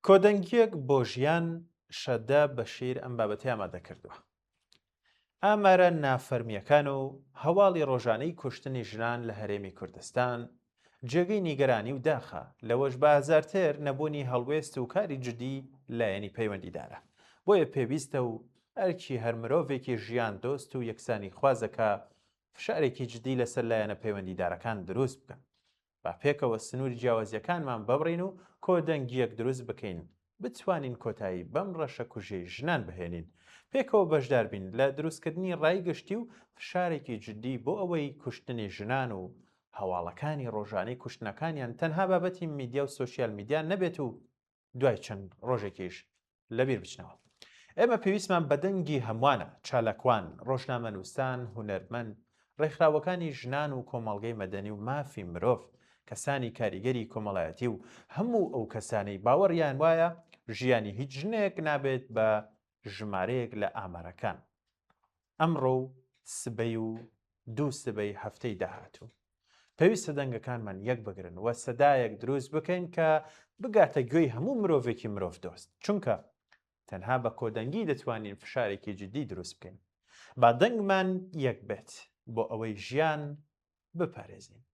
کۆدەنگییەک بۆ ژیان، شەدە بەشیر ئەم بابەتەی ئامادە کردووە. ئامارە نافەرمییەکان و هەواڵی ڕۆژانەی کوشتنی ژنان لە هەرێمی کوردستان جێگەی نیگەرانی و داخە، لەوەش بە ئازارتر نەبوونی هەڵوێست و کاری جدی لایەنی پەیوەندیدارە. بۆیە پێویستە و ئەرکی هەر مرۆڤێکی ژیان دۆست و یەکسانیخوازە کە فشارێکی جدی لەسەر لایەنە پەیوەندیدارەکان دروست بکەن. با پێکەوە سنووری جیاوازییەکانمان ببڕین و کۆدەنگییەک دروست بکەین، بتوانین کۆتایی بەم ڕەشەکوژیەی ژنان بهێنین، پێکەوە بەشداربین لە دروستکردنی ڕای گشتی و فشارێکی جدی بۆ ئەوەی کوشتنی ژنان و هەواڵەکانی ڕۆژانەی کوشتنەکانیان تەنها بابەتی میدیا و سۆشیال میدیا نەبێت و دوای چەند ڕۆژێکیش لەبیر بچنەوە. ئێمە پێویستمان بە دەنگی هەمووانە، چالاکوان، ڕۆژنامەنووسان، هونەرمەند، ڕێکخراوەکانی ژنان و کۆمەڵگەی مەدەنی و مافی مرۆڤ، کەسانی کاریگەری کۆمەڵایەتی و هەموو ئەو کەسانەی باوەڕیان وایە ژیانی هیچ ژنێک نابێت بە ژمارەیەک لە ئامارەکان. ئەمڕۆ و سبەی و دوو سبەی هەفتەی داهاتوو. پێویستە دەنگەکانمان یەک بگرن و سەدایەک دروست بکەین کە بگاتە گوێی هەموو مرۆڤێکی مرۆڤدۆست، چونکە تەنها بە کۆدەنگی دەتوانین فشارێکی جدی دروست بکەین. با دەنگمان یەک بێت بۆ ئەوەی ژیان بپارێزین.